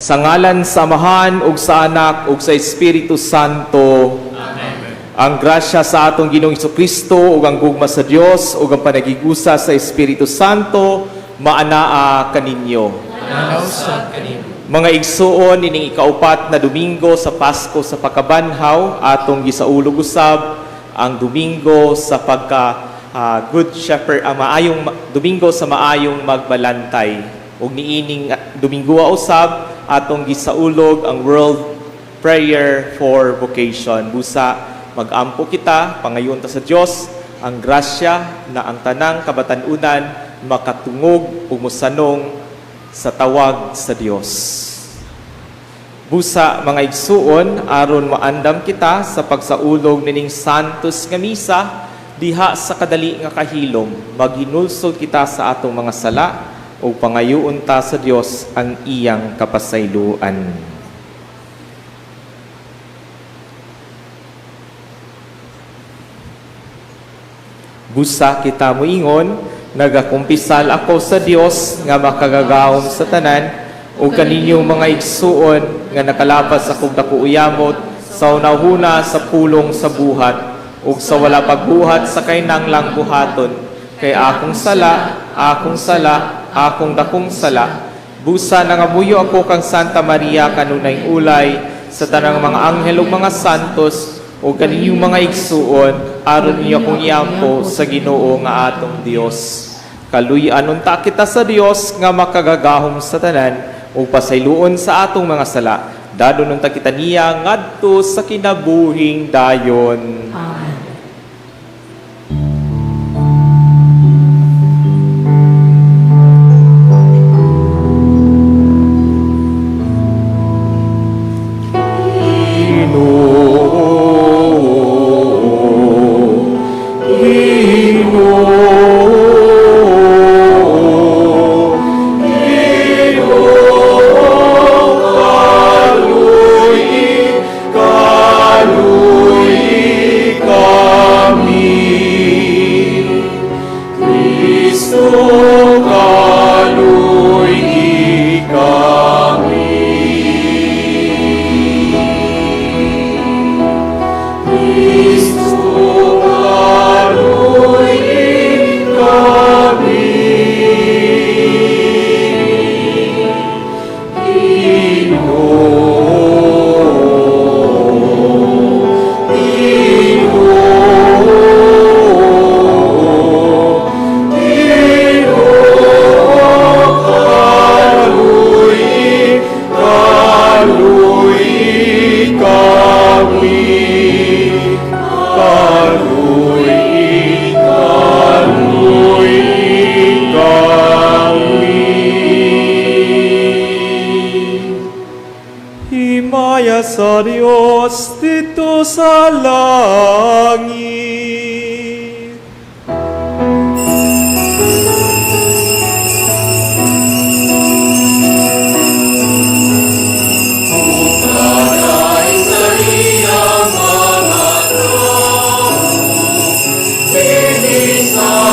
Sa ngalan sa Amahan ug sa Anak ug sa Espiritu Santo. Amen. Ang grasya sa atong Ginoong Kristo ug ang gugma sa Dios ug ang panagigusa sa Espiritu Santo maanaa kaninyo. Sa kanimo. Mga igsuon, ining ikaupat na Domingo sa Pasko sa Pagkabanhaw, atong gisaulog usab ang Domingo sa pagka Good Shepherd, ang maayong Domingo sa maayong magbalantay. Ug niining Domingo usab atong gisaulog ang World Prayer for Vocation. Busa magampo kita, pangayon ta sa Dios ang grasya na ang tanang kabatan-unan makatungog ug mosanong sa tawag sa Dios. Busa, mga igsuon, aron maandam kita sa pagsaulog nining Santos nga Misa diha sa kadali nga kahilom, maghinulsol kita sa atong mga sala ug pangayoon ta sa Dios ang iyang kapasayloan. Busa kita moingon, nagakumpisal ako sa Dios nga makagagahom sa tanan ug kaninyong mga igsuon nga nakalapas akong dako uyamot sa unahuna sa pulong sa buhat ug sa wala pagbuhat sa kainanglang buhaton, kay akong sala, akong sala, akong dakong sala. Busa nangamuyo ako kang Santa Maria, kanunay ulay, sa tanang mga anghel ug mga santos ug kaninyong mga igsuon, aron niyo akong iampo sa Ginoo nga atong Dios. Kaluy-an unta kita sa Dios nga makagagahom sa tanan ug pasayloon sa atong mga sala. Dadon unta kita niya ngadto sa kinabuhing dayon. Amen. Ginoo, Ginoo, Ginoo, kaluy-i, kaluy-i kami. Kristo, kaluy-i kami. Kristo, kaluy-i kami. Ginoo, Ginoo, Ginoo, kaluy-i, kaluy-i kami. Kaluy-i, kaluy-i kami. Himaya sa Dios didto sa langit. Sa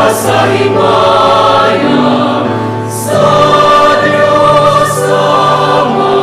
Sa himaya sa Dios Ama.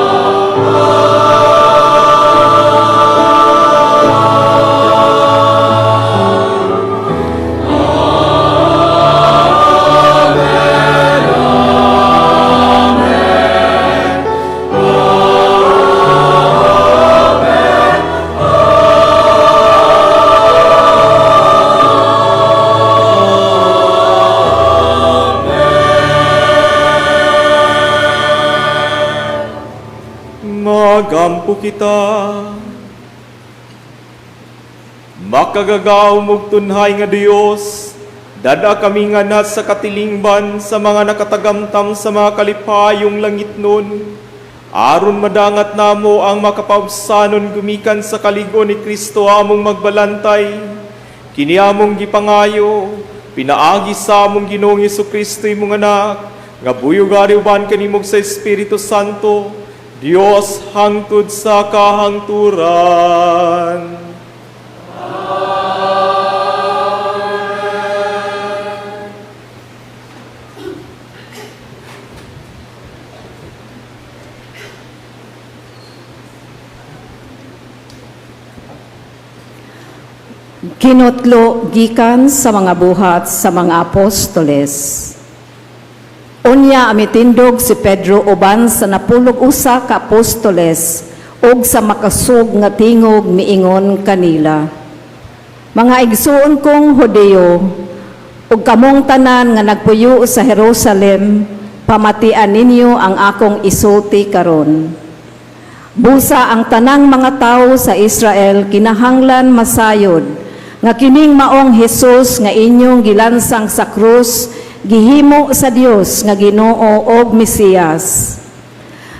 Magampo kita. Makagagahom ug tunhay nga Dios, dad-a kami nganha sa katilingban sa mga nakatagamtam sa mga kalipayong langitnon. Aron madangat namo ang makapaubsanon gumikan sa kalig-on ni Kristo among magbalantay. Kini among gipangayo, pinaagi sa among Ginoong Kristo, imong anak, nga buyog ari uban kanimo sa Espiritu Santo, Dios hangtod sa kahangturan. Kinutlo gikan sa mga Buhat sa mga Apostoles. Unya mitindog si Pedro uban sa 11 ka apostoles ug sa makasog nga tingog miingon kanila: "Mga igsuon kong Hudeo ug kamong tanan nga nagpuyo sa Jerusalem, pamatian ninyo ang akong isulti karon. Busa ang tanang mga tawo sa Israel kinahanglan masayod nga kining maong Hesus nga inyong gilansang sa krus, gihimo sa Dios nga Ginoo og Mesiyas."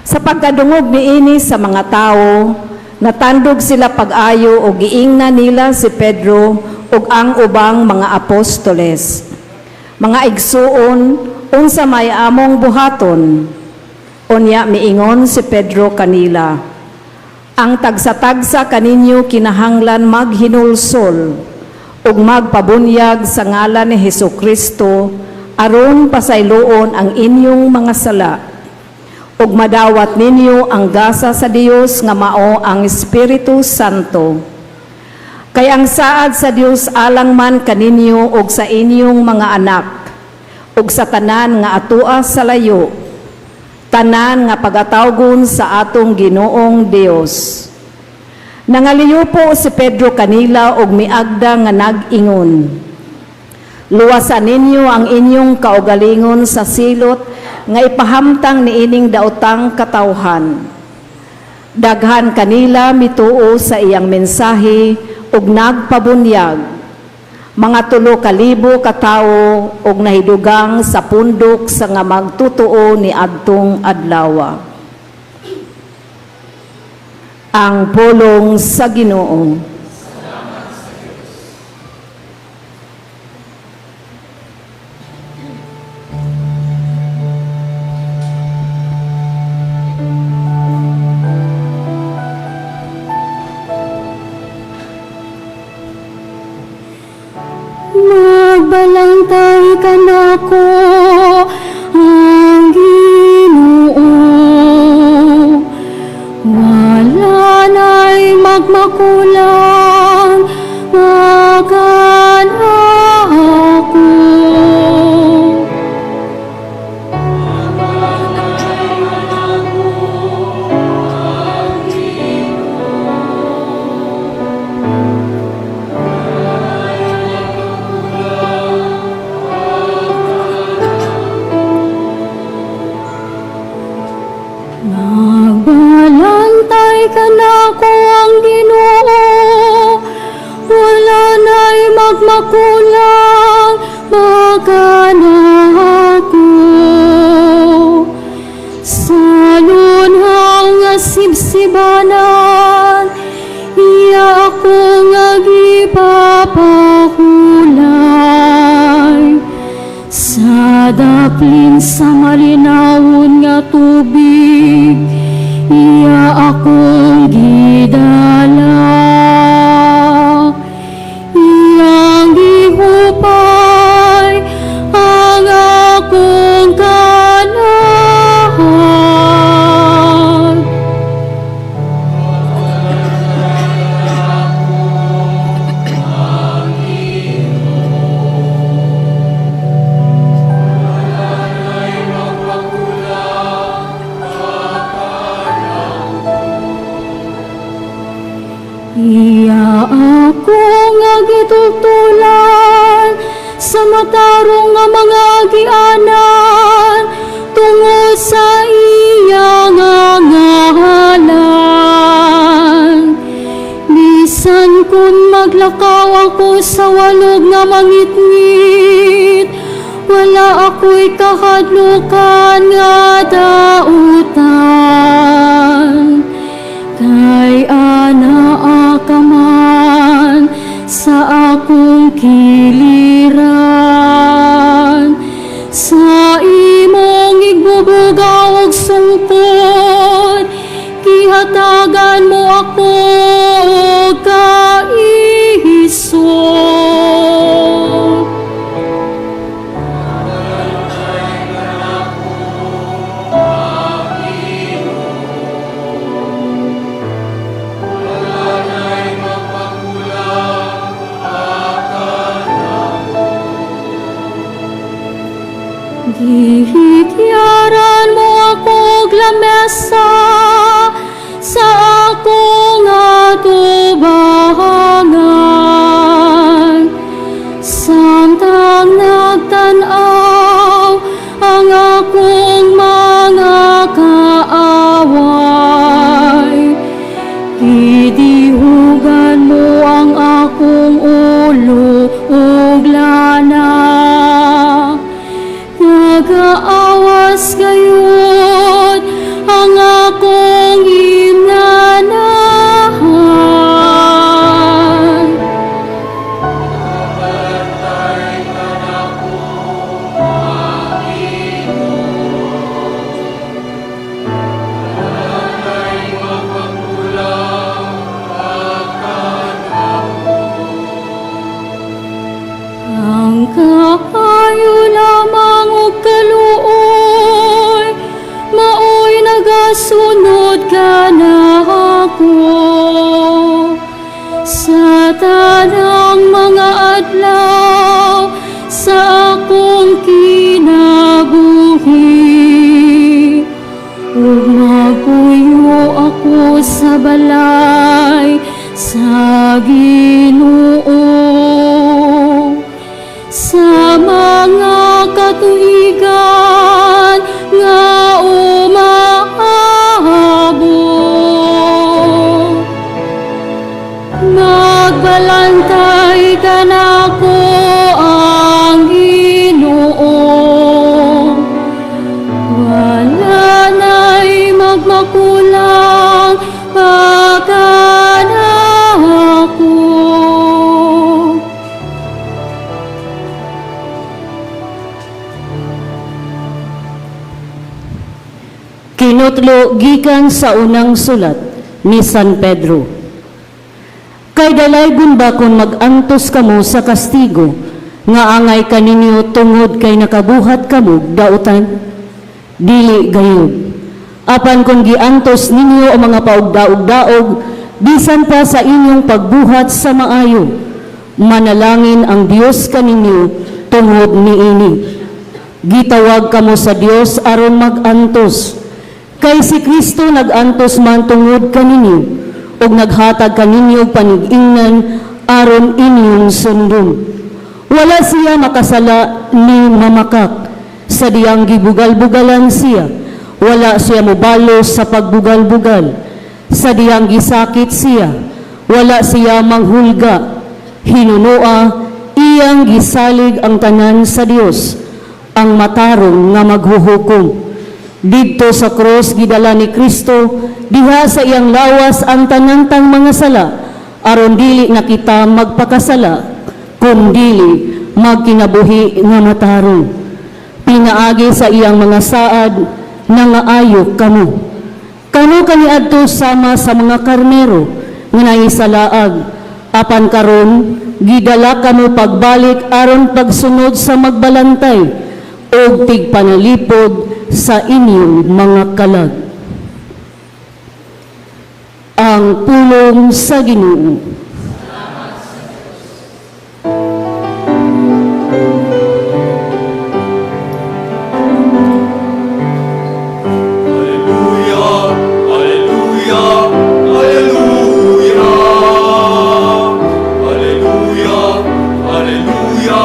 Sa pagkadungog niini sa mga tawo, natandog sila pag-ayo og giingna nila si Pedro ug ang ubang mga apostoles, "Mga igsuon, unsa may among buhaton?" Unya miingon si Pedro kanila, "Ang tagsa-tagsa kaninyo kinahanglan maghinulsol ug magpabunyag sa ngalan ni Hesus Kristo aron pasayloon ang inyong mga sala ug madawat ninyo ang gasa sa Dios nga mao ang Espiritu Santo. Kay ang saad sa Dios alang man kaninyo ug sa inyong mga anak ug sa tanan nga atoa sa layo, tanan nga pagatawgon sa atong Ginoong Dios." Nangaliyo si Pedro kanila ug miagda nga nag-ingon, "Luwasan ninyo ang inyong kaugalingon sa silot nga ipahamtang niining daotang katawhan." Daghan kanila mituo sa iyang mensahe ug nagpabunyag. Mga 3,000 ka tawo ug nahidugang sa pundok sa nga magtutuo ni adtong adlawa. Ang pulong sa Ginoo. Magbalantay kanako ang Ginoo. Wala na'y magmakulang nga kanako. Magbalantay kanako ang Ginoo. Wala na'y magmakulang makanako. Sa lunhaw nga sibsibanan, iya ako nga gipapahulay. Sa daplin sa malinawon nga tubig, iya akong gidala. Iyang gihupay sa matarong nga mga agianan tungod sa iya nga ngalan. Bisan kung maglakaw ako sa walog nga mangitngit, wala ako'y kahadlukan nga dautan. Kay anaa ka man sa akong kiliran. Sa imong igbubugaw og sungkod, gihatagan mo ako og kaisog. Gihigyaran mo ako og lamesa sa akong atubangan. Samtang nagtan-aw ang akong mga kaaway, gidihugan mo ang akong ulo ug lana. Nagaawas gayud ang akong imnanahan. Ang kaayo lamang ug kaluoy maoy nagasunod kanako sa tanang mga adlaw sa akong kinabuhi, ug magpuyo ako sa balay sa Ginoo sa mga katuigan nga umaabot. Magbalantay kanako ang Ginoo. Wala na'y magmakulang pa kanako. Kinutlo gikan sa unang sulat ni San Pedro. Kay dalaygon ba kung mag-antos kamo sa kastigo nga angay kaninyo tungod kay nakabuhat kamo dautan? Dili gayud. Apan kung giantos ninyo ang mga paugdaog-daog bisan pa sa inyong pagbuhat sa maayo, manalangin ang Dios kaninyo tungod niini. Gitawag kamo sa Dios aron mag-antos. Kay si Kristo nag-antos man tungod kaninyo ug naghatag kaninyo og panig-ingnan aron inyong sundon. Wala siya makasala ni mamakak sa diyang gibugal-bugalan siya. Wala siya mobalos sa pagbugal-bugal. Sa diyang gisakit siya, wala siya manghulga. Hinunoa, iyang gisalig ang tanan sa Dios, ang matarong nga maghuhukom. Didto sa cross gidala ni Kristo diha sa iyang lawas ang tanantang mga sala aron dili na kita magpakasala kun dili magkinabuhi nga matarong. Pinaagi sa iyang mga saad nangaayo kamo. Kamo kaniadto sama sa mga karnero nga naisalaag, apan karon gidala kamo pagbalik aron pagsunod sa magbalantay og tigpanalipod sa inyong mga kalag. Ang pulong sa Ginoo. Alleluia, Alleluia, Alleluia. Alleluia, Alleluia,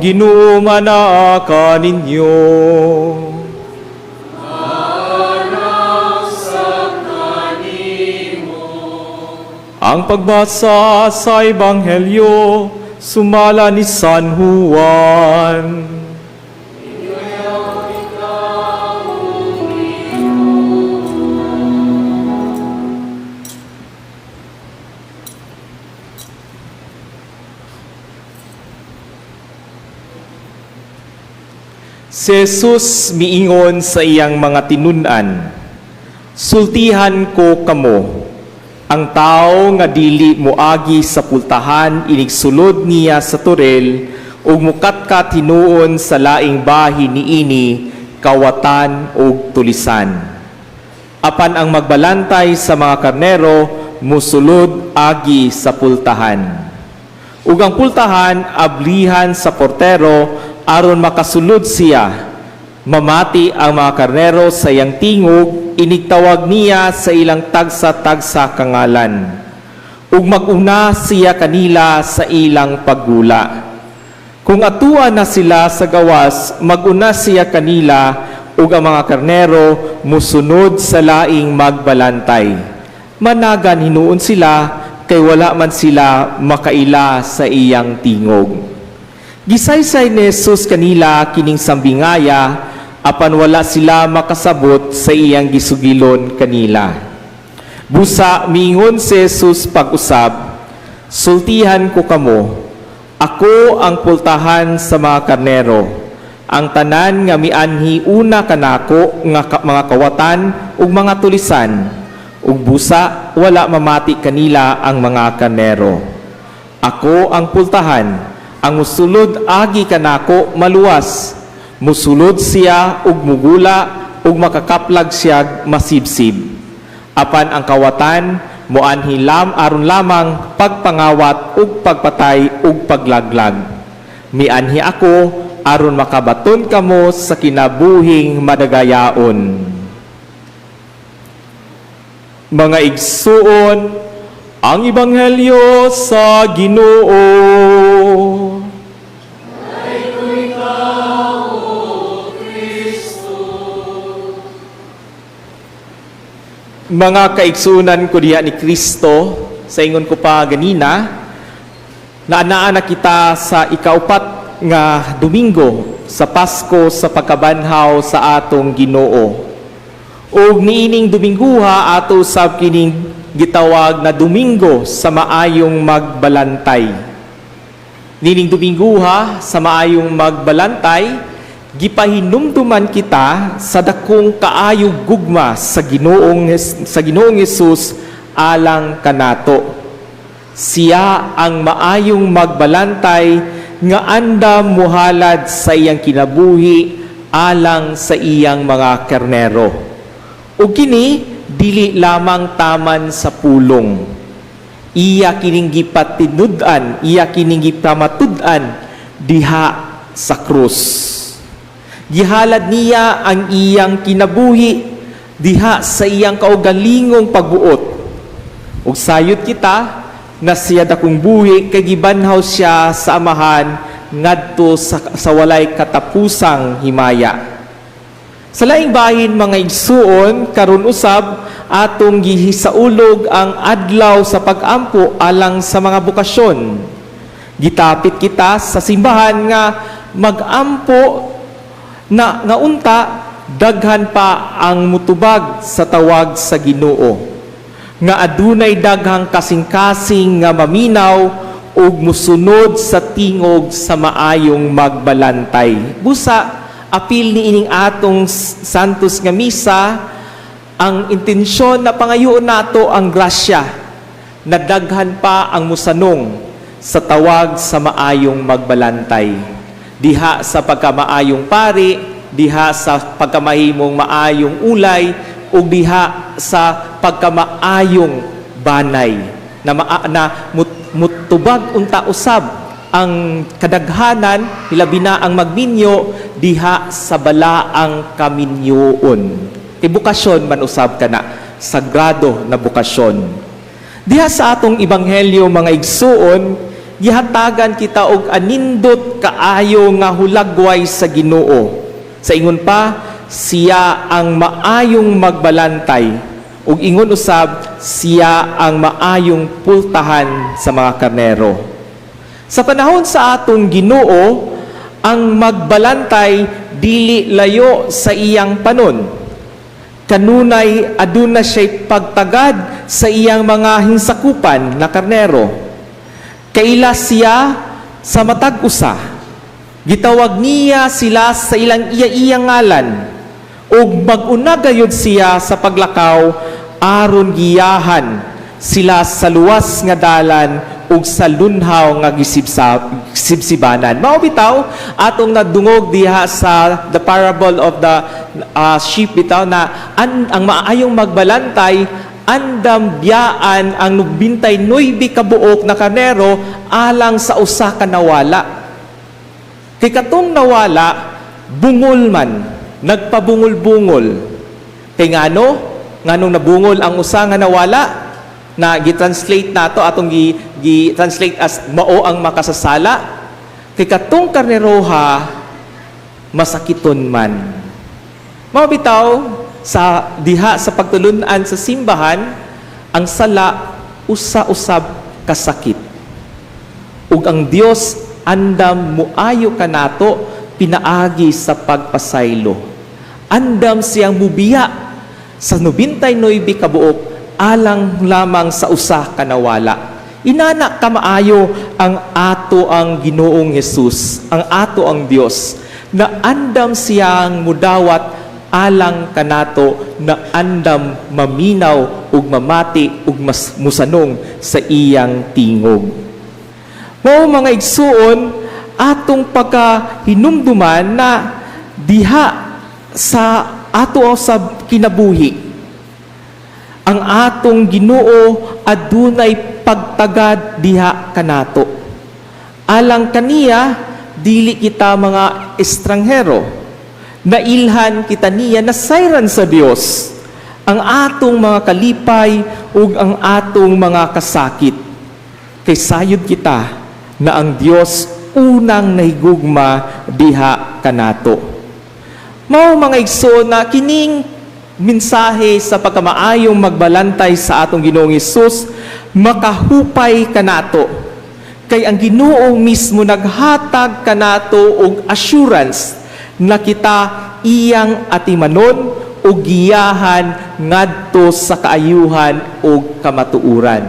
Ang Ginoo manaa kaninyo. Ang pagbasa sa Ebanghelyo sumala ni San Juan. Si Jesus miingon sa iyang mga tinun-an, "Sultihan ko kamo, ang tao nga dili moagi sa pultahan inigsulod niya sa toril ug mukatkat hinuon sa laing bahin niini, kawatan ug tulisan. Apan ang magbalantay sa mga karnero musulod agi sa pultahan. Ug ang pultahan ablihan sa portero aron makasulod siya. Mamati ang mga karnero sa iyang tingog, inigtawag niya sa ilang tagsa-tagsa kangalan. Ug mag-una siya kanila sa ilang paggula. Kung atua na sila sa gawas, mag-una siya kanila ug ang mga karnero musunod sa laing magbalantay. Managan hinuon sila kay wala man sila makaila sa iyang tingog. Gisaysay ni Jesus kanila kining sambingaya, apan wala sila makasabot sa iyang gisugilon kanila. Busa miingon si Jesus pag-usab, sultihan ko kamo, ako ang pultahan sa mga karnero. Ang tanan nga mianhi una kanako nga mga kawatan ug mga tulisan, ug busa wala mamati kanila ang mga karnero. Ako ang pultahan, ang musulod agi kanako maluwas. Musulod siya ug mugula ug makakaplag siya masibsib. Apan ang kawatan moanhi lam aron lamang pagpangawat ug pagpatay ug paglaglag. Mianhi ako aron makabaton kamo sa kinabuhing madagayaon. Mga igsuon, ang Ebanghelyo sa Ginoo. Mga kaigsunan ko diha ni Kristo, sa ingon ko pa ganina, naanaa na kita sa ikaupat nga Domingo sa Pasko sa pagkabanhaw sa atong Ginoo. Ug niining Dominguha ato sab kining gitawag na Domingo sa maayong magbalantay. Niining Dominguha sa maayong magbalantay, gipahinumduman kita sa dakong kaayog gugma sa Ginoong Hesus alang kanato. Siya ang maayong magbalantay nga andam muhalad sa iyang kinabuhi alang sa iyang mga karnero. Ug kini dili lamang taman sa pulong. Iya kining gipatinud-an, iya kining gipamatud-an diha sa krus. Gihalad niya ang iyang kinabuhi diha sa iyang kaugalingong pagbuot. Ug sayod kita na siya dakong buhi kay gibanhaw siya sa Amahan ngadto sa walay katapusang himaya. Sa laing bahin mga igsuon, karon usab atong gihisaulog ang adlaw sa pag-ampo alang sa mga bokasyon. Gitapit kita sa simbahan nga mag-ampo na nga unta daghan pa ang mutubag sa tawag sa Ginoo, nga adunay daghang kasing-kasing nga maminaw ug musunod sa tingog sa maayong magbalantay. Busa apil ni ining atong Santos nga misa ang intensyon na pangayoon nato ang grasya na daghan pa ang musanong sa tawag sa maayong magbalantay. Diha sa pagkamaayong pari, diha sa pagkamahimong maayong ulay, ug diha sa pagkamaayong banay na, mutubag unta usab ang kadaghanan, hilabi na ang magminyo diha sa balaang kaminyoon. Kay bukasyon man usab kana, sagrado na bukasyon. Diha sa atong ebanghelyo mga igsuon, gihatagan kita og anindot kaayo nga hulagway sa Ginoo. Sa ingon pa, siya ang maayong magbalantay, ug ingon usab, siya ang maayong pultahan sa mga karnero. Sa panahon sa atong Ginoo, ang magbalantay dili layo sa iyang panon. Kanunay aduna siya'y pagtagad sa iyang mga hinsakupan na karnero. Kaila siya sa matag usa. Gitawag niya sila sa ilang iya-iyang ngalan ug mag-una gayud siya sa paglakaw aron giyahan sila sa luwas nga dalan ug sa lunhaw nga gisibsibanan. Mao bitaw atong nadungog diha sa the parable of the sheep bitaw na ang maayong magbalantay andam biyaan ang 99 ka buok na karnero alang sa usa ka nawala. Kay katong nawala, bungol man, nagpabungol-bungol. Kay ngano? Nganong nabungol ang usa nga nawala? Na gi-translate nato, atong gi-translate as mao ang makasasala. Kay katong karneroha masakiton man. Mao bitaw sa diha sa pagtulun-an sa simbahan, ang sala usa-usab kasakit. Ug ang Dios andam muayo kanato pinaagi sa pagpasaylo. Andam siyang mubiya sa 99 ka buok alang lamang sa usa ka nawala. Inana kamaayo ang ato ang Ginoong Hesus, ang ato ang Dios, na andam siyang mudawat alang kanato, na andam maminaw ug mamati ug mas musanong sa iyang tingog. Mao, mga igsuon, atong pagkahinumduman na diha sa ato sa kinabuhi, ang atong Ginoo adunay pagtagad diha kanato. Alang kaniya, dili kita mga estranghero. Nailhan kita niya, nasayran sa Dios ang atong mga kalipay ug ang atong mga kasakit. Kay sayod kita na ang Dios unang nahigugma diha kanato. Mao, mga igsoon, na kining mensahe sa pagkamaayong magbalantay sa atong Ginoong Hesus makahupay kanato. Kay ang Ginoo mismo naghatag kanato og assurance na kita iyang atimanon ug giyahan ngadto sa kaayuhan ug kamatuoran.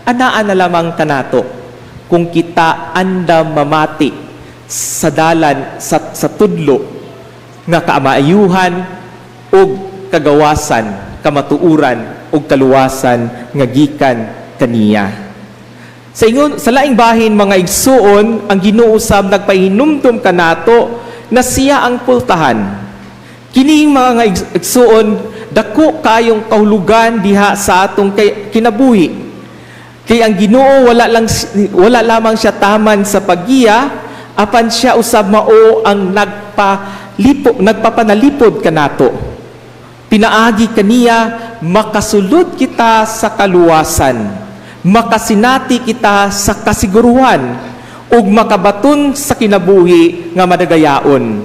Anaa na lamang kanato kung kita andam mamati sa dalan sa tudlo nga kamaayuhan ug kagawasan, kamatuoran ug kaluwasan nga gikan kaniya. Sa ingon, sa laing bahin, mga igsuon, ang Ginoo usab nagpahinumdum kanato na siya ang pultahan. Kining mga igsuon, dako kayong kahulugan diha sa atong kinabuhi. Kay ang Ginoo wala lamang siya taman sa paggiya, apan siya usab mao ang nagpapanalipod kanato. Pinaagi kaniya makasulod kita sa kaluwasan, makasinati kita sa kasiguruhan, ug makabaton sa kinabuhi nga madagayaon.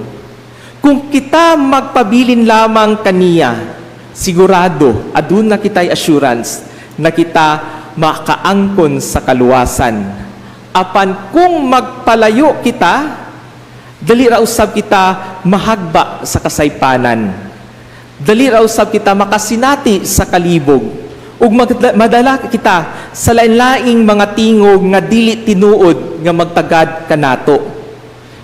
Kung kita magpabilin lamang kaniya, sigurado aduna kita'y assurance na kita makaangkon sa kaluwasan. Apan kung magpalayo kita, dali ra usab kita mahagba sa kasaypanan. Dali ra usab kita makasinati sa kalibog ug madala kita sa lain-laing mga tingog nga dili tinuod nga magtagad kanato.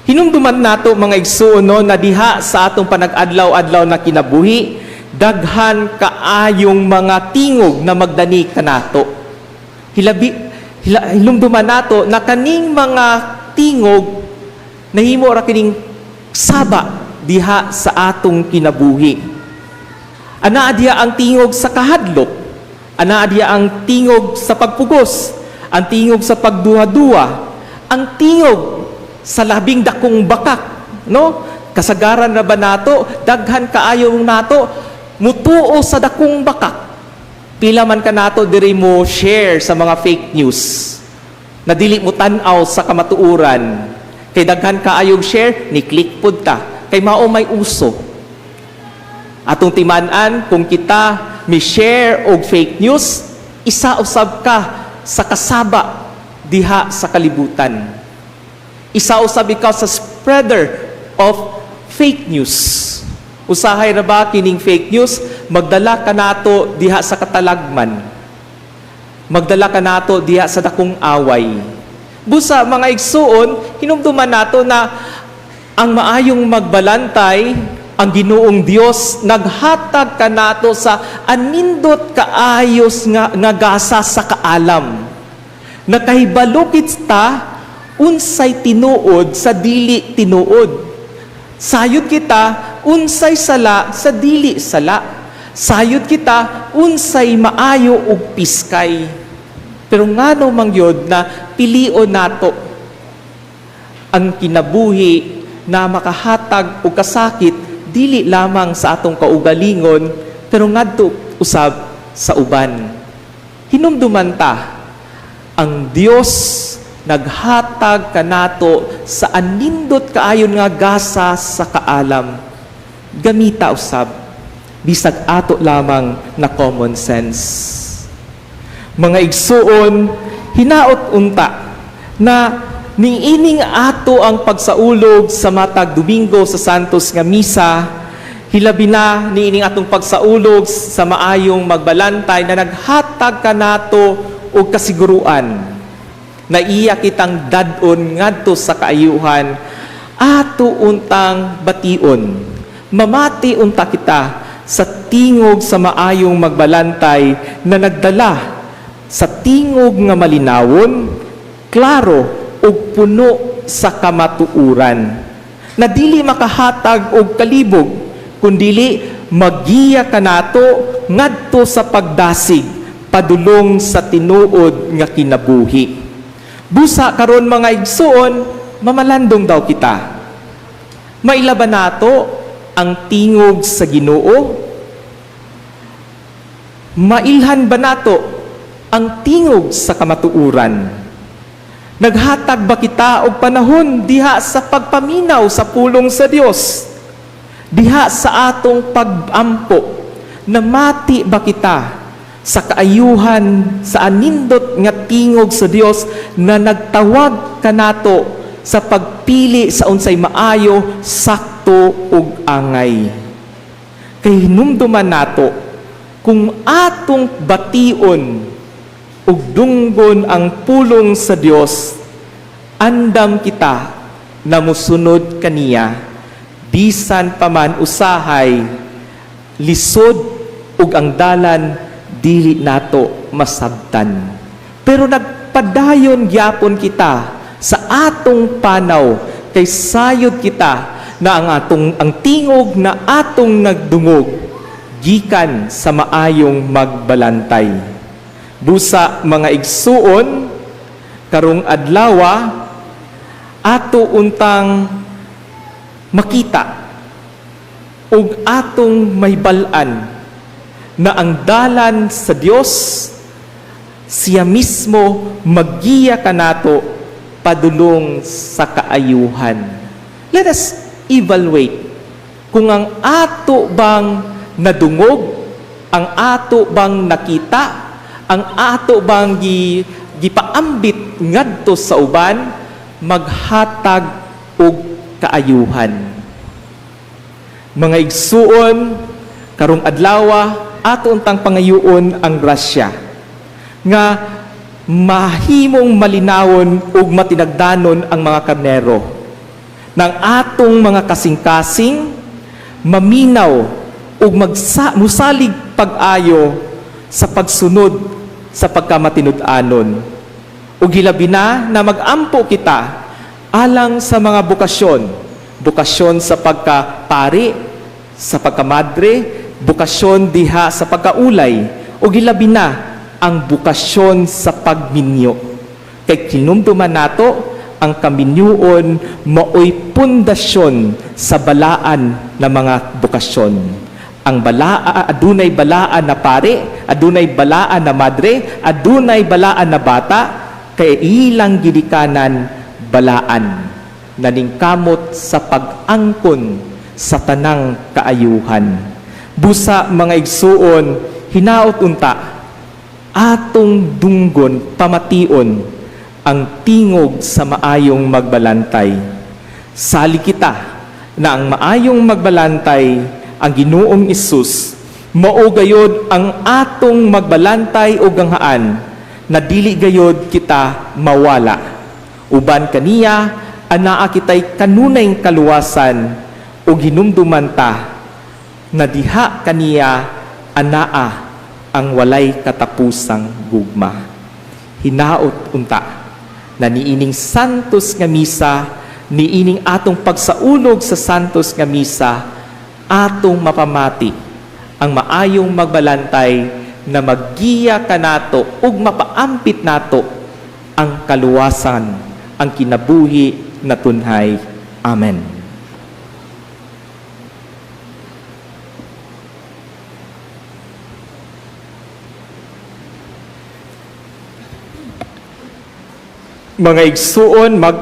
Hinumduman nato, mga igsuon, no, na diha sa atong panag-adlaw-adlaw na kinabuhi, daghan kaayong mga tingog na magdani kanato. Hinumduman nato na kaning mga tingog nahimo ra kining saba diha sa atong kinabuhi. Anaa diha ang tingog sa kahadlok. Anaa diha ang tingog sa pagpugos, ang tingog sa pagduha-duha, ang tingog sa labing dakong bakak, no? Kasagaran ra ba nato, daghan kaayo nato mutuo sa dakong bakak. Pila man ka nato diri mo share sa mga fake news. Na dili mo tan-aw sa kamatuoran. Kay daghan kaayog share, ni click pud ta. Kay mao may uso. Atong timan-an, kung kita mi share og fake news, isa usab ka sa kasaba diha sa kalibutan. Isa usab ikaw sa spreader of fake news. Usahay ra ba kining fake news magdala kanato diha sa katalagman? Magdala kanato diha sa dakong away. Busa, mga igsuon, hinumduman nato na ang maayong magbalantay, ang Ginoong Dios, naghatag kanato sa anindot kaayos nga gasa sa kaalam. Nakahibalo kita unsay tinuod sa dili tinuod. Sayod kita unsay sala sa dili sala. Sayod kita unsay maayo ug piskay. Pero ngano man gyud na pilion nato ang kinabuhi na makahatag og kasakit dili lamang sa atong kaugalingon pero ngadto usab sa uban? Hinumduman ta, ang Dios naghatag kanato sa anindot kaayon nga gasa sa kaalam. Gamita usab bisag ato lamang na common sense. Mga igsuon, hinaot unta na niining ato ang pagsaulog sa matag Domingo sa Santos nga Misa, hilabi na niining atong pagsaulog sa maayong magbalantay na naghatag kanato og kasiguruan na iya kitang dad-on ngadto sa kaayuhan, ato untang bation. Mamati unta kita sa tingog sa maayong magbalantay na nagdala sa tingog nga malinawon, klaro ug puno sa kamatuoran. Na dili makahatag og kalibog, kundili magiya kanato ngadto sa pagdasig padulong sa tinuod nga kinabuhi. Busa karon, mga igsuon, mamalandong daw kita. Maila ba nato ang tingog sa Ginoo? Mailhan ba nato ang tingog sa kamatuoran? Naghatag ba kita og panahon diha sa pagpaminaw sa pulong sa Dios? Diha sa atong pagampo, namati ba kita sa kaayuhan, sa anindot nga tingog sa Dios na nagtawag kanato sa pagpili sa unsay maayo, sakto ug angay? Kay hinumduman nato, kung atong bation ug dunggon ang pulong sa Dios, andam kita na musunod kaniya bisan pa man usahay lisod ug ang dalan dili nato masabtan. Pero nagpadayon gyapon kita sa atong panaw kay sayod kita na ang tingog na atong nagdungog gikan sa maayong magbalantay. Busa, mga igsuon, karong adlawa ato untang makita ug atong mahibal-an na ang dalan sa Dios, siya mismo maggiya kanato padulong sa kaayuhan. Let us evaluate kung ang ato bang nadungog, ang ato bang nakita, ang ato bang gipaambit ngadto sa uban maghatag og kaayuhan. Mga igsuon, karong adlawa ato untang pangayuon ang grasya nga mahimong malinawon ug matinagdanon ang mga karnero ng atong mga kasing-kasing, maminaw ug musalig pag-ayo sa pagsunod sa pagkamatinud-anon. Ug hilabi na na mag-ampo kita alang sa mga bokasyon, bokasyon sa pagkapari, sa pagkamadre, bokasyon diha sa pagkaulay, ug hilabi na ang bokasyon sa pagminyo. Kay kinumduman nato, ang kaminyuon maoy pundasyon sa balaan na mga bokasyon. Ang balaa, adunay balaan na pare, adunay balaan na madre, adunay balaan na bata. Kay ilang gidikanan balaan, naningkamot sa pag-angkon sa tanang kaayuhan. Busa, mga igsuon, hinaot unta atong dunggon, pamation ang tingog sa Maayong Magbalantay. Salig kita na ang Maayong Magbalantay, ang Ginoong Hesus, mao gayod ang atong magbalantay o ganghaan na dili gayod kita mawala. Uban kaniya anaa kitay kanunay kaluwasan ug hinumduman ta na diha kaniya anaa ang walay katapusang gugma. Hinaot unta na niining santos nga misa, niining atong pagsaulog sa santos nga misa, atong mapamati ang Maayong Magbalantay na maggiya kanato ug mapaampit nato ang kaluwasan, ang kinabuhi na tunhay. Amen. Mga igsuon, mag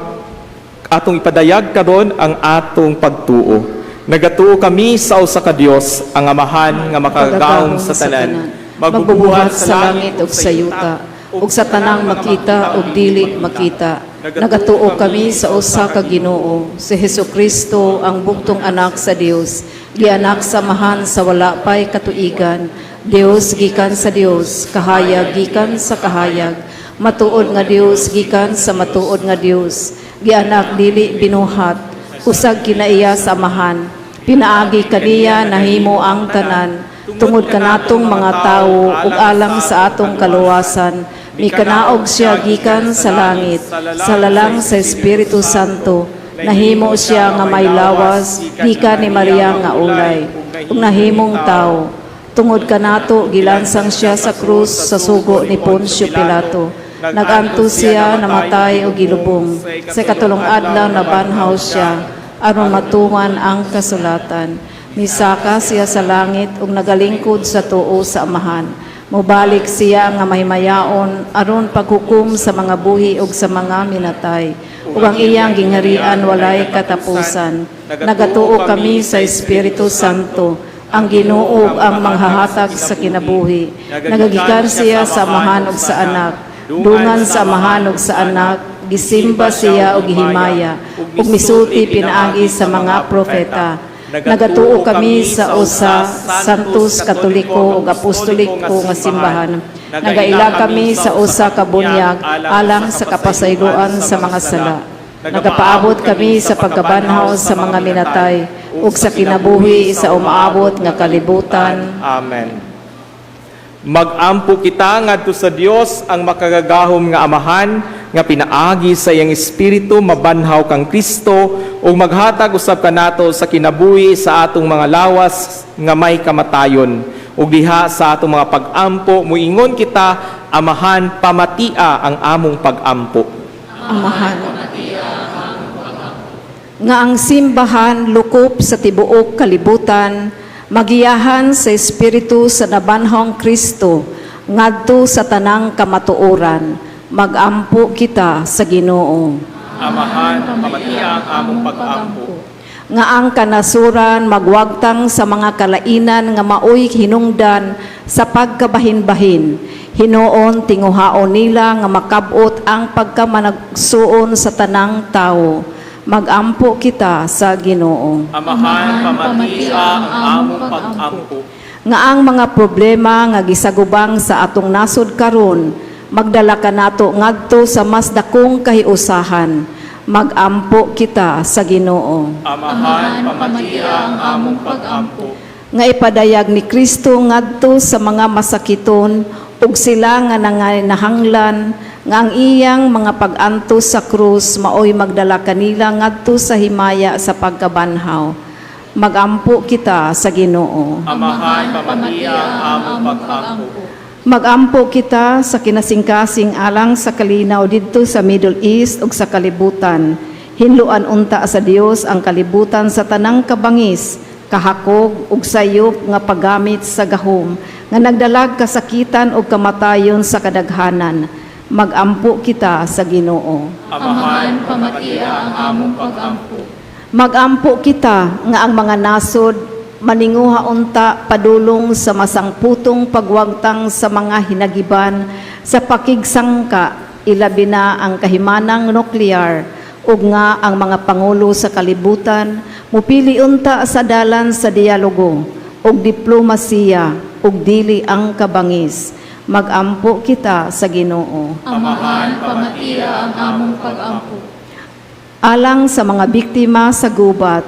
atong ipadayag karon ang atong pagtuo. Nagatuo kami sa usa ka Dios, ang Amahan nga makagagahom sa tanan, magbubuhat sa langit ug sa yuta, ug sa tanang makita ug dili makita. Nagatuo kami sa usa ka Ginoo, si Hesukristo, ang bugtong anak sa Dios, gianak sa Amahan sa wala pay katuigan, Dios gikan sa Dios, kahayag gikan sa kahayag, matuod nga Dios gikan sa matuod nga Dios, gianak dili binuhat, usag kinaiya sa Amahan. Pinaagi kaniya nahimo ang tanan, tungod kanatong mga tawo ug alang sa atong kaluwasan. Mikanaog siya gikan sa langit, sa lalang sa Espiritu Santo. Nahimo siya nga may lawas gikan ni Maria nga ulay, ug nahimong tawo. Tungod kanato gilansang siya sa krus sa sugo ni Poncio Pilato. Nagantos siya, namatay ug gilubong. Sa ikatulong adlaw nabanhaw siya aron matuman ang kasulatan. Misaka siya sa langit ug nagalingkod sa tuo sa Amahan. Mobalik siya nga mahimayaon aron paghukom sa mga buhi ug sa mga minatay. Ug ang iyang gingharian walay katapusan. Nagatuo kami sa Espiritu Santo, ang Ginoo ug ang manghahatag sa kinabuhi. Nagagikan siya sa Amahan ug sa Anak. Dungan sa Amahan ug sa Anak, gisimba siya og gihimaya, ug misulti pinaagi sa mga propeta. Nagatuo kami sa usa Santos, Katoliko ug Apostoliko nga simbahan. Nagaila kami sa usa ka bunyag alang sa kapasayloan sa mga sala. Nagapaabot kami sa pagkabanhaw sa mga minatay ug sa kinabuhi sa umaabot nga kalibutan. Amen. Magampo kita ngadto sa Dios, ang makagagahom nga Amahan, nga pinaagi sa iyang Espiritu mabanhaw kang Kristo ug maghatag usab kanato sa kinabuhi sa atong mga lawas nga may kamatayon. Ug diha sa atong mga pag-ampo, muingon kita: Amahan, pamatia ang among pag-ampo. Amahan, nga ang simbahan lukop sa tibuok kalibutan magiyahan sa Espiritu sa nabanhawng Kristo ngadto sa tanang kamatuoran. Magampo kita sa Ginoo. Amahan, pamatia ang among pag-ampo. Nga ang kanasuran magwagtang sa mga kalainan nga maoy hinungdan sa pagkabahin-bahin. Hinuon tinguhaon nila nga makabot ang pagkamanagsuon sa tanang tawo. Magampo kita sa Ginoo. Amahan, pamatia ang among pag-ampo. Nga ang mga problema nga gisagubang sa atong nasod karon magdala kanato ngadto sa mas dakong kahiusahan. Magampo kita sa Ginoo. Amahan, pamatia ang among pag-ampo. Nga ipadayag ni Kristo ngadto sa mga masakiton ug sila nga nanganahanglan nga ang iyang mga pag-antos sa krus maoy magdala kanila ngadto sa himaya sa pagkabanhaw. Magampo kita sa Ginoo. Amahan, pamatia ang among pag-ampo. Magampo kita sa kinasingkasing alang sa kalinaw didto sa Middle East ug sa kalibutan. Hinluan unta sa Dios ang kalibutan sa tanang kabangis, kahakog ug sayop nga paggamit sa gahom nga nagdalag kasakitan ug kamatayon sa kadaghanan. Magampo kita sa Ginoo. Amahan, pamatia ang among pagampo. Magampo kita nga ang mga nasod maninguha unta padulong sa masangputong pagwagtang sa mga hinagiban sa pakigsangka, ilabi na ang kahimanang nuklear, ug nga ang mga pangulo sa kalibutan mupili unta sa dalan sa dialogo ug diplomasiya ug dili ang kabangis. Magampo kita sa Ginoo. Amahan, pamatia ang among pagampo. Alang sa mga biktima sa gubat,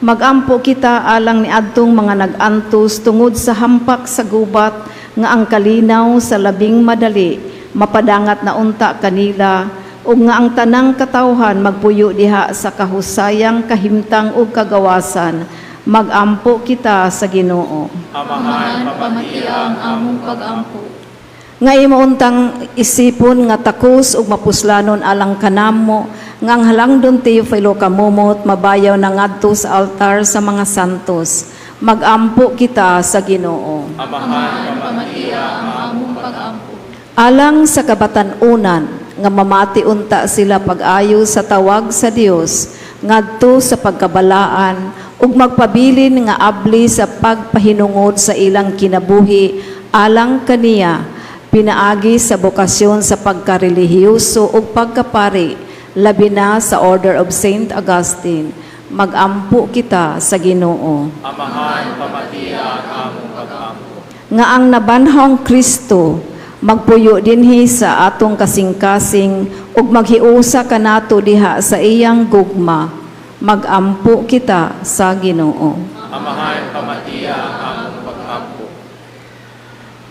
magampo kita alang ni adtong mga nag-antos tungod sa hampak sa gubat, nga ang kalinaw sa labing madali mapadangat na unta kanila, ug nga ang tanang katawhan magpuyo diha sa kahusayang kahimtang ug kagawasan. Magampo kita sa Ginoo. Amahan, pamatia ang among pagampo. Nga imo untang isipon nga takos ug mapuslanon alang kanamo nga ang halangdon Teofilo kamumot mabayaw na ngadto sa altar sa mga santos. Magampo kita sa Ginoo. Amahan, pamatia ang among pagampo. Alang sa kabatan-unan nga mamati unta sila pag-ayo sa tawag sa Dios ngadto sa pagkabalaan ug magpabilin nga abli sa pagpahinungod sa ilang kinabuhi alang kaniya, pinaagi sa bokasyon sa pagkarelihiyoso ug pagkapari, labi na sa Order of Saint Augustine. Magampo kita sa Ginoo. Amahan, pamatia ang among pagampo. Nga ang nabanhawng Kristo magpuyo dinhi sa atong kasing-kasing ug maghiusa kanato diha sa iyang gugma. Magampo kita sa Ginoo. Amahan, pamatia ang among pagampo.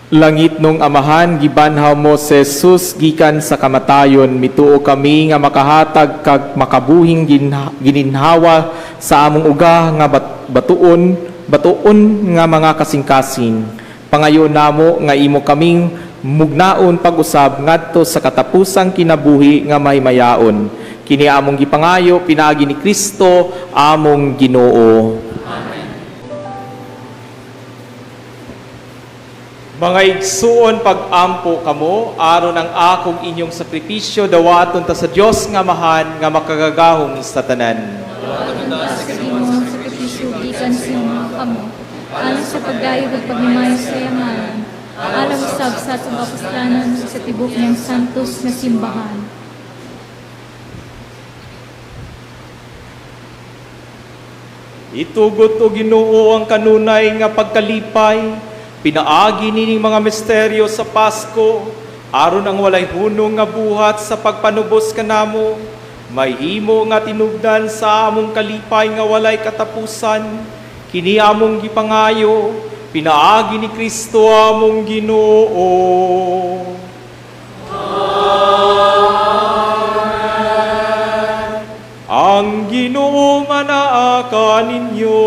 Langit nung Amahan, gibanhaw mo si Jesus gikan sa kamatayon, mituo kami nga makahatag kag makabuhing gininhawa sa among uga nga batuon, batuon nga mga kasing-kasing. Pangayo namo nga imo kaming mugnaon pag-usab ngadto sa katapusang kinabuhi nga maymayaon. Kini among gipangayo pinaagi ni Kristo among Ginoo. Mga igsuon, pag-ampo kamo aron ang akong inyong sakripisyo dawaton ta sa Dios nga Amahan nga makagagahom sa tanan. Sa Ginoo ang sakripisyo gikan sa iyong mga kamot, alang sa pagdayeg ug paghimayo sa iyang ngalan, alang usab sa atong kapuslanan ug sa tibuok niyang santos nga simbahan. Itugot o Ginoo ang kanunay nga pagkalipay, pinaagi nining mga misteryo sa Pasko, aron ang walay hunong nga buhat sa pagpanubos kanamo, mahimo nga tinubdan sa among kalipay nga walay katapusan. Kini among gipangayo, pinaagi ni Kristo among Ginoo. Ang Ginoo manaa kaninyo.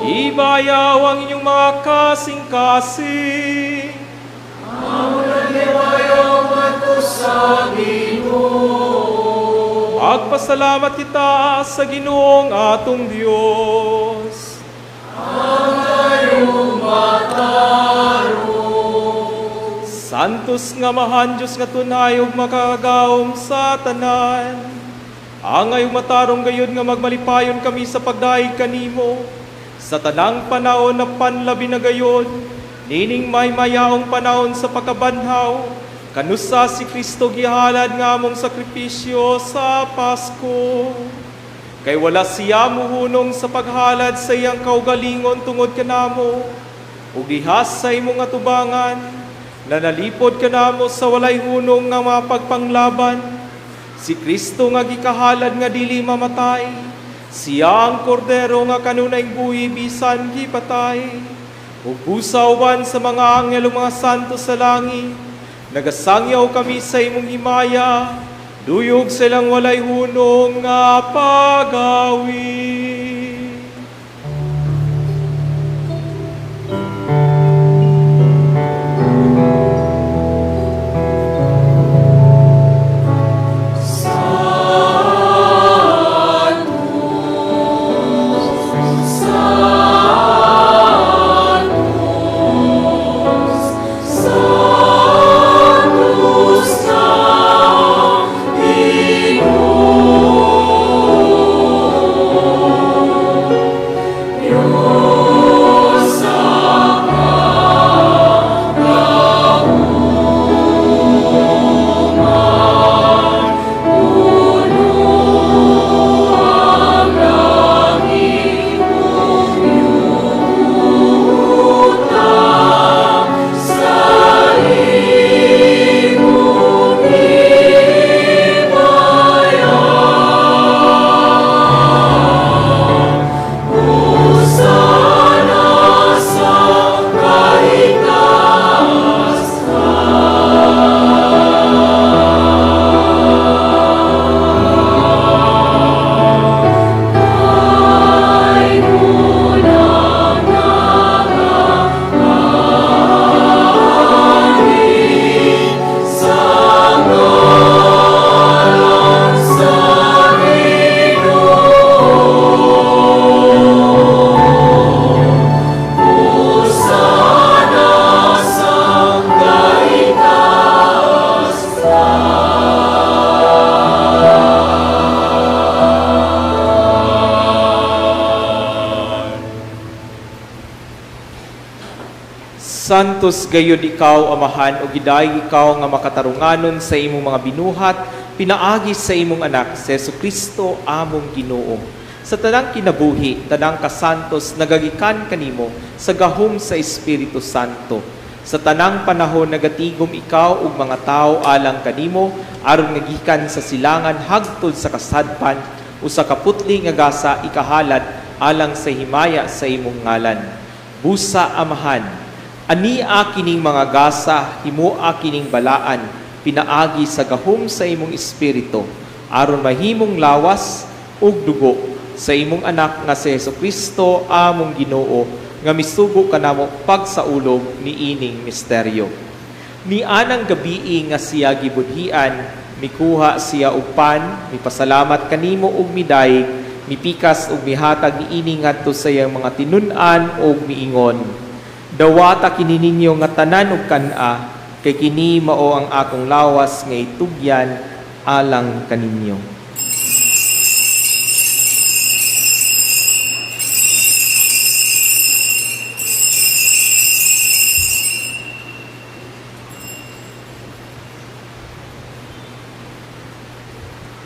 Ibayaw ang inyong mga kasing-kasing. Magpasalamat kita sa Ginoong atong Dios. Santos nga Amahan, Diyos nga tunay ug makagagahom sa tanan. Angay ug matarong gayud nga magmalipayon kami sa pagdayeg kanimo sa tanang panahon na panlabi na gayon, nining maymayaong panahon sa pagkabanhaw, kanusa si Kristo gihalad nga among sakripisyo sa Pasko. Kay wala siya muhunong sa paghalad sa iyang kaugalingon tungod kanamo, ug gihas sa imong atubangan, nanalipod kanamo sa walay hunong nga mapagpanglaban. Si Kristo nga gikahalad nga dili mamatay, siya ang kordero nga kanunay buhi bisan gipatay. Ug busa uban sa mga anghel ug mga santo sa langit, nagasangyaw kami sa imong himaya, duyog silang walay hunong nga pagawi. Santos gayud ikaw, Amahan, ug gidayeg ikaw nga makatarunganon sa imong mga binuhat, pinaagi sa imong anak, si Hesus Kristo, among Ginoo. Sa tanang kinabuhi, tanang kasantos, nagagikan kanimo sa gahom sa Espiritu Santo. Sa tanang panahon nagatigom ikaw ug mga tawo alang kanimo, aron nga gikan sa silangan hagtod sa kasadpan, usa ka putli nga gasa ikahalad alang sa himaya sa imong ngalan. Busa, Amahan, ania kining mga gasa, himoa kining balaan, pinaagi sa gahom sa imong Espiritu, aron mahimong lawas ug dugo sa imong anak nga si Hesus Kristo among Ginoo, nga misugo kanamo pagsaulog niining misteryo. Nianang gabii nga siya gibudhian, mikuha siya og pan, mipasalamat kanimo ug midayeg, mipikas ug mihatag niini ngadto sa iyang mga tinun-an ug miingon: "Dawata kini ninyo nga tanan ug kan-a, kay kini mao ang akong lawas nga itugyan alang kaninyo."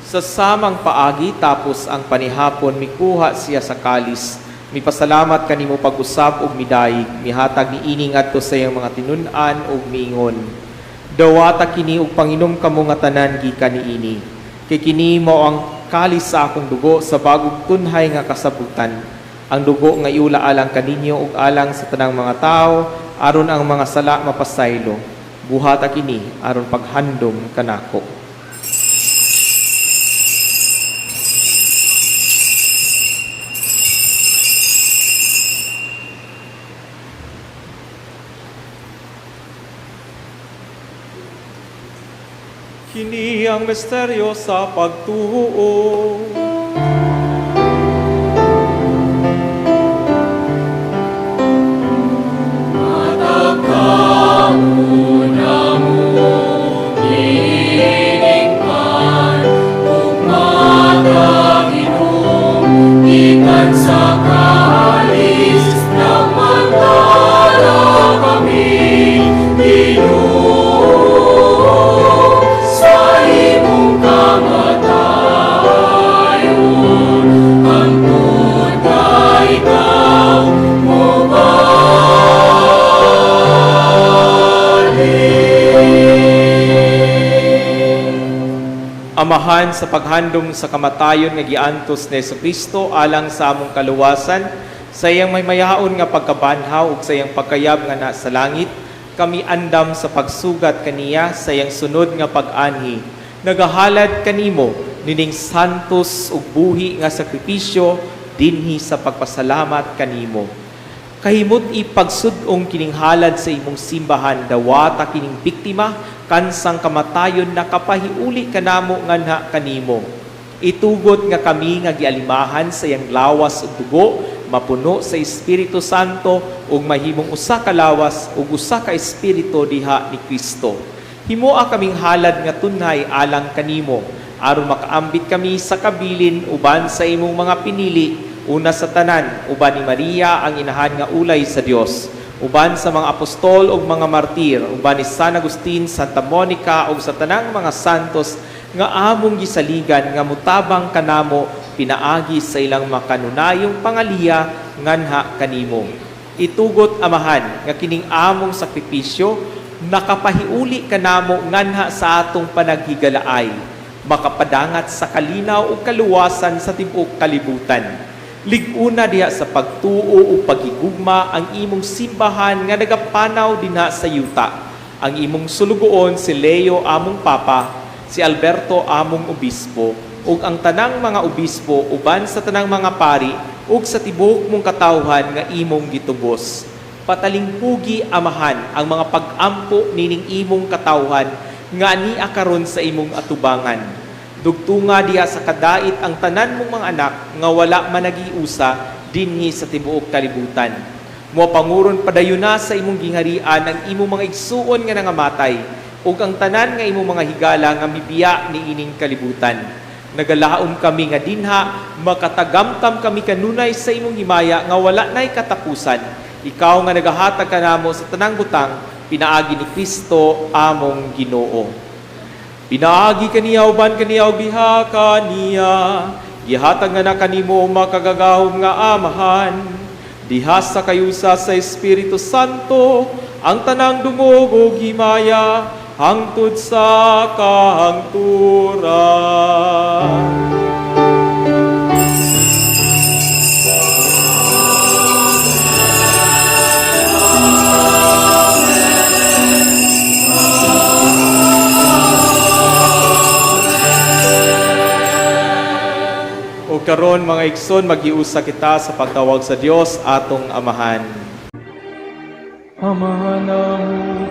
Sa samang paagi, tapos ang panihapon, mikuha siya sa kalis, mipasalamat kanimo pag-usab ug midayeg, mihatag niini ngadto sa iyang mga tinun-an ug miingon: "Dawata kini ug panginom kamo nga tanan gikan niini, kay kini mao ang kalis sa akong dugo sa bagong tunhay nga kasabutan, ang dugo nga iula alang kaninyo ug alang sa tanang mga tawo, aron ang mga sala mapasaylo. Buhata kini aron paghandom kanako." Kini ang misteryo sa pagtuo. Gikan sa kalis nagmantala kami, Ginoo, sa imong kamatayon, hangtod nga ikaw mobalik. Amahan, sa paghandom sa kamatayon nga giantos ni Kristo alang sa among kaluwasan, sa iyang maymayaon nga pagkabanhaw ug sa iyang pagkayab nga na sa langit, kami andam sa pagsugat kaniya sa iyang sunod nga pag-anhi. Nagahalad kanimo nining santos ug buhi nga sakripisyo dinhi sa pagpasalamat kanimo. Kahimot ipagsud-ong kining halad sa imong simbahan, dawata kining biktima kansang kamatayon nakapahiuli kanamo nganha kanimo. Itugot nga kami nga gialimahan sa iyang lawas ug dugo, mapuno sa Espiritu Santo ug mahimong usa ka lawas ug usa ka espiritu diha ni Kristo. Himoa kaming halad nga tunhay alang kanimo, aron makaambit kami sa kabilin uban sa imong mga pinili, una sa tanan uban ni Maria ang inahan nga ulay sa Dios, uban sa mga apostol ug mga martir, uban ni San Agustin, Santa Monica ug sa tanang mga santos nga among gisaligan nga mutabang kanamo pinaagi sa ilang makanunayong pangaliya nganha kanimo. Itugot, Amahan, nga kining among sakripisyo nakapahiuli kanamo nganha sa atong panaghigalaay, makapadangat sa kalinaw ug kaluwasan sa tibuok kalibutan. Lig-una diha sa pagtuo ug paghigugma ang imong simbahan nga nagapanaw dinha sa yuta. Ang imong sulugoon si Leo among Papa, si Alberto among obispo, ug ang tanang mga obispo uban sa tanang mga pari ug sa tibuok mong katawhan nga imong gitubos. Patalinghugi, Amahan, ang mga pag-ampo nining imong katawhan nga ania karon sa imong atubangan. Dugtunga diha sa kadait ang tanan mong mga anak nga wala man nagiusa dinhi sa tibuok kalibutan. Mopanguron padayon na sa imong gingharian ang imong mga igsuon nga nangamatay ug ang tanan nga imong mga higala nga mibiya niining kalibutan. Nagalaom kami nga dinha makatagamtam kami kanunay sa imong himaya nga wala nay katapusan. Ikaw nga nagahatag kanamo sa tanang butang, pinaagi ni Kristo among Ginoo. Pinaagi kaniya uban kaniya ug diha kaniya, gihatag nga na kanimo makagagahom nga Amahan, diha sa kayusa sa Espiritu Santo, ang tanang dungog ug himaya hangtod sa kahangturan. O karon mga igsoon, magiusa kita sa pagtawag sa Dios atong Amahan. Amahan namo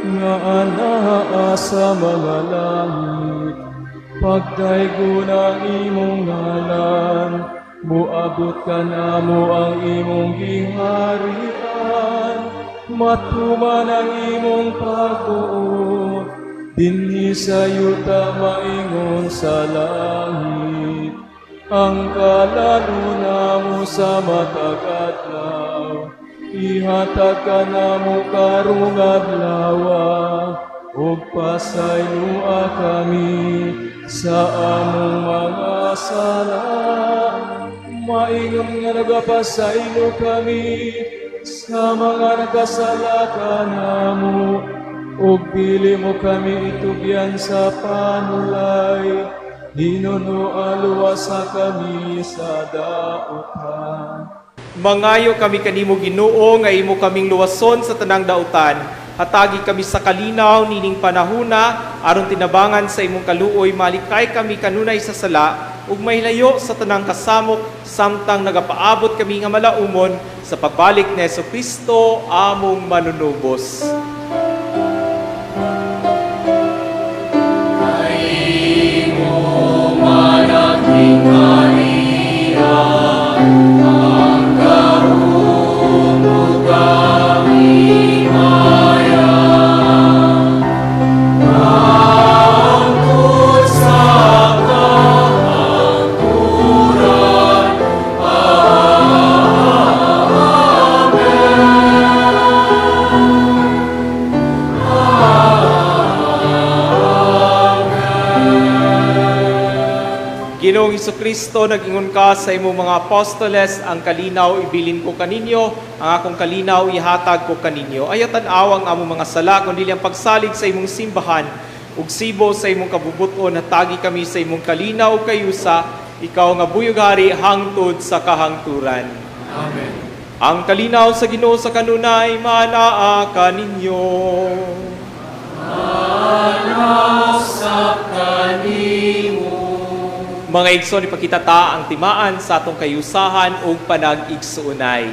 nga anaa sa mga langit, pagdaygon ang imong ngalan, muabot kanamo ang imong giharian, matuman ang imong pagbuot, dinhi sa yuta maingon sa langit. Ang kalan-on namo sa matag adlaw, ihatag kanamo karong adlawa, ug pasayloa kami sa among mga sala, maingon nga nagapasaylo kami sa mga nagkasala kanamo, ug dili mo kami itugyan sa panulay, hinunoa luwasa kami sa dautan. Mangayo kami kanimo Ginoo nga imo kaming luwason sa tanang dautan. Hatagi kami sa kalinaw nining panahuna aron tinabangan sa imong kaluoy malikay kami kanunay sa sala ug mahilayo sa tanang kasamok samtang nagapaabot kami nga malaumon sa pagbalik ni Hesukristo among manunubos. Ginoong Kristo, nag-ingon ka sa imong mga apostoles, ang kalinaw ibilin ko kaninyo, ang akong kalinaw ihatag ko kaninyo. Ayaw tan-aw ang among mga sala, kundi ang pagsalig sa imong simbahan, ug sibo sa imong kabubuton, hatagi kami sa imong kalinaw ug kayusa, ikaw nga buyog-hari hangtod sa kahangturan. Amen. Ang kalinaw sa Ginoo sa kanunay manaa kaninyo. Mga igsoon, ipakita ta ang timaan sa atong kayusahan ug panag-igsuonay.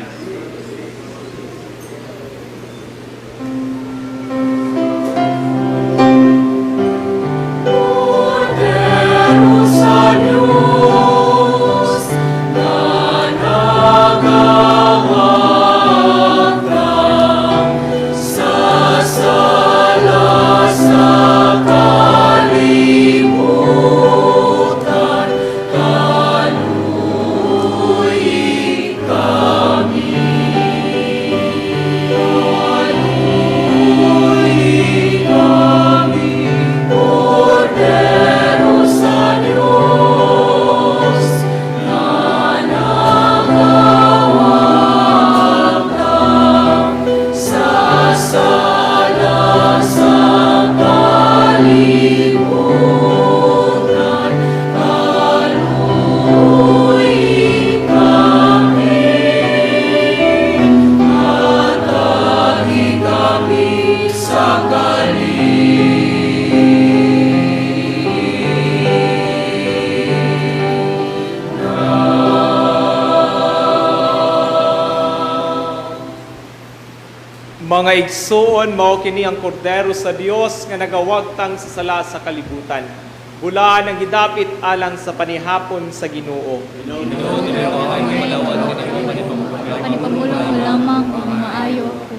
Sa Diyos na nagawagtang sa sala sa kalibutan, kaluoy kami. Kaluoy kami, Kordero sa Diyos na nagawagtang sa sala sa kalibutan, kaluoy kami. Hatagi kami sa Mga igsoon, mao kini ang kordero sa Dios nga nagawagtang sa sala sa kalibutan. Bulaan ang gidapit alang sa panihapon sa Ginoo. Panipamulong mo lamang ug maayo ako.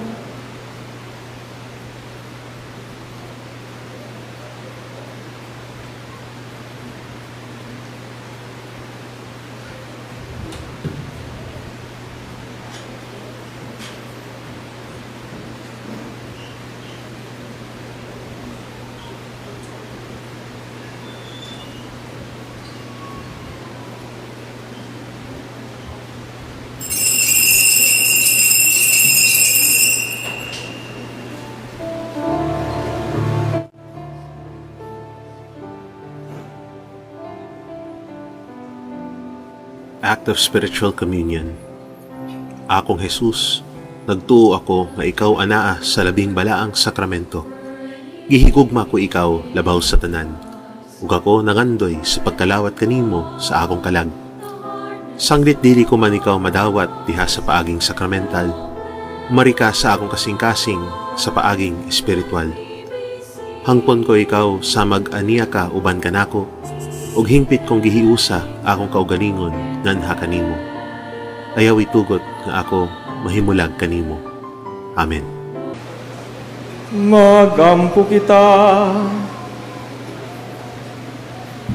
Act of Spiritual Communion. Akong Jesus, nagtuo ako nga ikaw anaa sa Labing Balaang Sakramento. Gihigugma ko ikaw labaw sa tanan, ug ako nangandoy sa pagkalawat kanimo sa akong kalag. Sanglit dili ko man ikaw madawat diha sa paaging sakramental, marika sa akong kasing-kasing sa paaging espiritual. Hangpon ko ikaw sa mag-aniya ka uban kanako, ug hingpit kong gihiusa akong kaugalingon nganha kanimo. Ayaw itugot nga ako mahimulag kanimo. Amen. Magampo kita.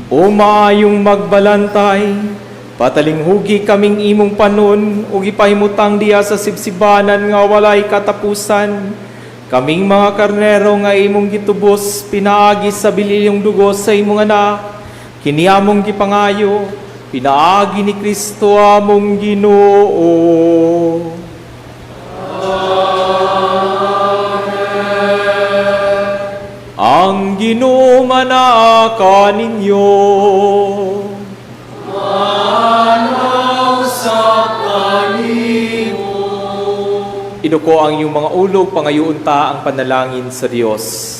O maayong magbalantay, patalinghugi kaming imong panon ug ipahimutang diha sa sibsibanan nga walay katapusan. Kaming mga karnero nga imong gitubos pinaagi sa bililyong dugo sa imong anak, kini among gipangayo pinaagi ni Kristo among Ginoo. Ang Ginoo manaa kaninyo. Iduko ang iyong mga ulog, pangayoon ta ang panalangin sa Dios.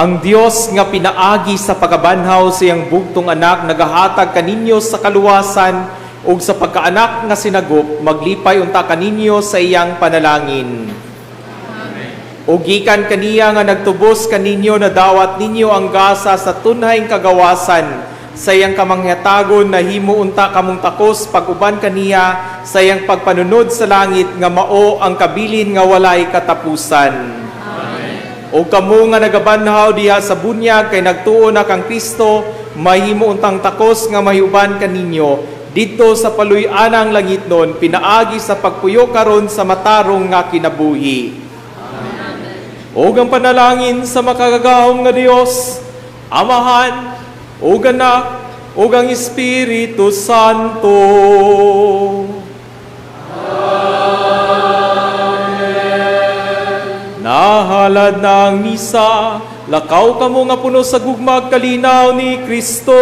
Ang Dios nga pinaagi sa pagkabanhaw sa iyang bugtong anak nagahatag kaninyo sa kaluwasan ug sa pagkaanak nga sinagop, maglipay unta kaninyo sa iyang panalangin. O gikan kaniya nga nagtubos kaninyo, nadawat ninyo ang gasa sa tunhayng kagawasan sa iyang kamanghatagon, nahimo unta kamong takos pag-uban kaniya sa iyang pagpanunod sa langit nga mao ang kabilin nga walay katapusan. O kamo nga nagabanhaw diha sa bunyag kay nagtuo na kang Kristo, mahimo untang takos nga mahiuban kaninyo didto sa paluy-anang langitnon pinaagi sa pagpuyo karon sa matarong nga kinabuhi. O ang panalangin sa makagagahom nga Dios, Amahan, ug Anak, ug ang Espiritu Santo. Nahalad na ang misa, lakaw kamo nga puno sa gugmag kalinaw ni Kristo.